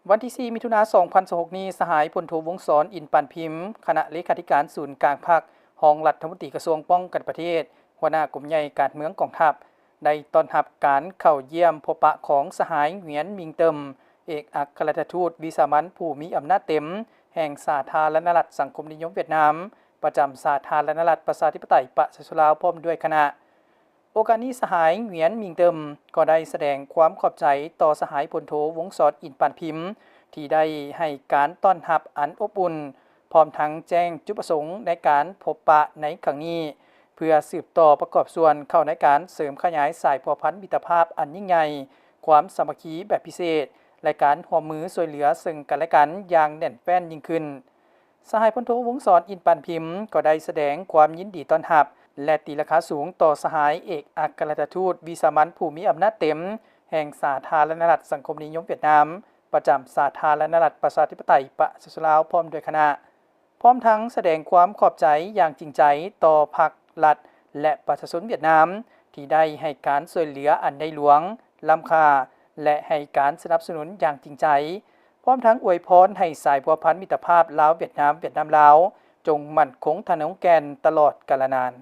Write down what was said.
ວັນທີສີ່ ມິຖຸນາ ສອງພັນຊາວຫົກນີ້, ສະຫາຍ ພົນໂທ ວົງສອນ ອິນປານພິມ, ຄະນະເລຂາທິການສູນກາງພັກ, ຮອງລັດຖະມົນຕີກະຊວງປ້ອງກັນປະເທດ, ຫົວໜ້າກົມໃຫຍ່ການເມືອງກອງທັບ, ໄດ້ຕ້ອນຮັບການເຂົ້າຢ້ຽມພົບປະຂອງສະຫາຍ ຫງວຽນ ມິງເຕີມ, ເອກອັກຄະລັດຖະທູດວິສາມັນຜູ້ມີອຳນາດເຕັມ ແຫ່ງສາທາລະນະລັດສັງຄົມນິຍົມຫວຽດນາມ ປະຈຳສາທາລະນະລັດປະຊາທິປະໄຕປະຊາຊົນລາວ ພ້ອມດ້ວຍຄະນະ. ໂອກາດນີ້, ສະຫາຍ ຫງວຽນ ມິງເຕີມ ກໍໄດ້ສະແດງຄວາມຂອບໃຈຕໍ່ສະຫາຍ ພົນໂທ ວົງສອນ ອິນປານພິມ ທີ່ໄດ້ໃຫ້ການຕ້ອນຮັບອັນອົບອຸ່ນ, ພ້ອມທັງແຈ້ງຈຸດປະສົງໃນການພົບປະໃນຄັ້ງນີ້ ເພື່ອສືບຕໍ່ປະກອບສ່ວນເຂົ້າໃນການເສີມຂະຫຍາຍສາຍພົວພັນມິດຕະພາບອັນຍິ່ງໃຫຍ່, ຄວາມສາມັກຄີແບບພິເສດ ແລະ ການຮ່ວມມືຊ່ວຍເຫຼືອເຊິ່ງກັນແລະກັນຢ່າງແໜ້ນແຟ້ນຍິ່ງຂຶ້ນ. ສະຫາຍ ພົນໂທ ວົງສອນ ອິນປານພິມ ກໍໄດ້ສະແດງຄວາມຍິນດີຕ້ອນຮັບ ແລະ ຕີລາຄາສູງຕໍ່ສະຫາຍ ເອກອັກຄະລັດຖະທູດວິສາມັນຜູ້ມີອຳນາດເຕັມ ແຫ່ງສາທາລະນະລັດສັງຄົມນິຍົມຫວຽດນາມ ປະຈຳສາທາລະນະລັດປະຊາທິປະໄຕປະຊາຊົນລາວ ພ້ອມດ້ວຍຄະນະ, ພ້ອມທັງສະແດງຄວາມຂອບໃຈຢ່າງຈິງໃຈຕໍ່ພັກລັດ ແລະ ປະຊາຊົນຫວຽດນາມ ທີ່ໄດ້ໃຫ້ການຊ່ວຍເຫຼືອອັນໃຫຍ່ຫຼວງ, ລ້ຳຄ່າ ແລະ ໃຫ້ການສະໜັບສະໜູນຢ່າງຈິງໃຈ, ພ້ອມທັງອວຍພອນໃຫ້ສາຍພົວພັນມິດຕະພາບລາວ-ຫວຽດນາມ, ຫວຽດນາມ-ລາວ ຈົ່ງໝັ້ນຄົງທະນົງແກ່ນຕະຫຼອດການລະນານ.